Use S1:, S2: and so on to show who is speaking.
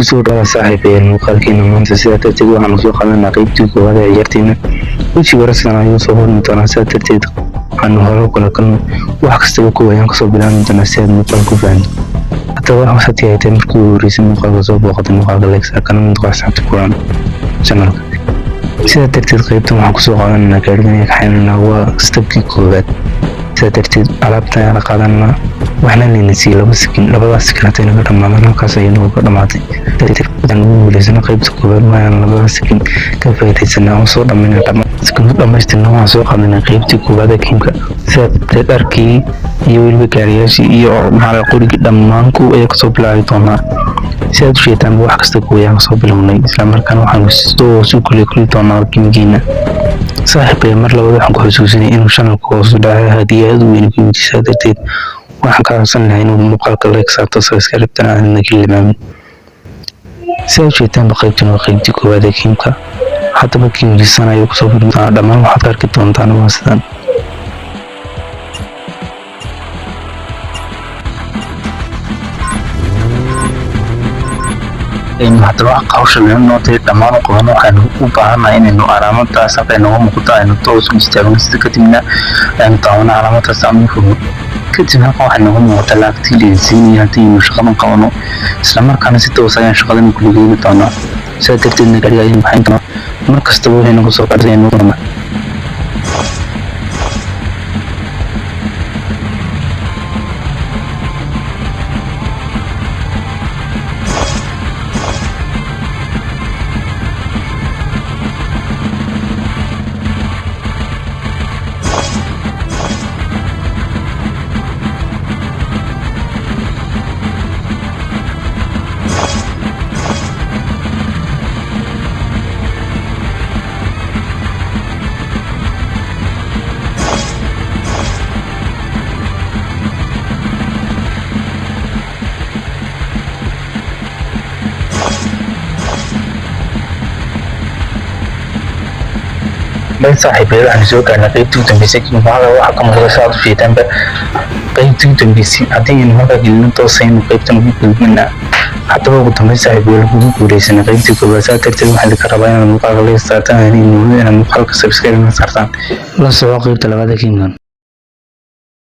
S1: Kusoo dhawaada, saaxiibayaal, muuqaalkeena maanta. Sidaa darteed waxaanu soo qaadanaa qeybtii koowaad ee ciyaarteena. Wejiga hore sidan ayuu soo hormi doonaa. Sidaa darteed waxaanu hore kula galno wax kastaba kow ayaan kasoo bilaabi doonaa si aad muuqaal ku fahanto. Haddaba haddii ay tahay markii ugu horreysay muuqaalka soo booqatay, muuqaalka like saar, kana mid noqo asxaabta kulan channelka. Sidaa darteed qeybtan waxaan kusoo qaadananaa gaarigan iyo kaxaynanaa, waa stepkii koowaad. Sidaa darteed alaabtan ayaan qaadanaa, waxna layna siiyey 2 second. Labadaas second hadday naga dhamaadaan, halkaas ayay nooga dhamaatay. Darteed ugu guuleysano qeybta koowaad, waa inaan labadaas second ka faa'iidaysanaa oo soo dhamayna second dhamaystirna. Waxaan soo qaadanay qeybtii koowaad ee gameka. Sidaa darteed dharkii iyo weliba gaariyaashii iyo maxaa qorigii dhammaan kuw ayaa kasoo bilaabi doonaa. Si aad u sheegtaanba, wax kasta kuw ayaan kasoo bilownay, islamarkaana waxaanu toos u kuli doonaa gamekiina. Saaxiibaya, mar labaad waxaan ku xusuusinay inuu channelka hoos u dhacay haddii aad u weyn ku yimid. Sidaa darteed waxaan ka codsan lahaa inuu muuqaalka like saarto, subscribe-tana aadna ka hilmaamin. Si aad u sheegtaanba, qaybtan waa qaybtii koowaad ee gameka. Haddaba gamekiisan ayuu kusoo furmi doonaa. Dhammaan waxaad arki doontaan waa sidan. Haddaba hawsha laynu nootay dhammaan u qabano, waxaynu u baahannahay inaynu calaamadaas halka inooga muuqato aynu toos u istaagno, sida kadibna aynu taabano calaamadaas aan u furno. Kadib halkan waxay nooga muuqata lacagtii layna haddii aynu shaqadan qabano, islamarkaana si toos ayaan shaqadan u kula geeli doonaa. Sidaa darteedna gaariga ayaynu baxayn doonaa mar kastaba wixii nagu soo qaaday aynu doonaa. Bal saaxiibayaal, waxaanu soo gaarnay qaybtii u dambeysay. Muuqaalka waxaa ka muuqda, saad u jeedaanba, qaybtii u dambeysay. Haddii aynu halkaa gelino, toosaynu qaybtan ugu gudbinaa. Haddaba ugu dambeyn, saaxiibayaal, kugu guuleysanay qaybtii koowaad. Saa darteed waxaan idinka rabaa inaad muuqaalka like saartaan, inaad muuqaalka subscribe saartaan. La soco qaybta labaad ee gamekan.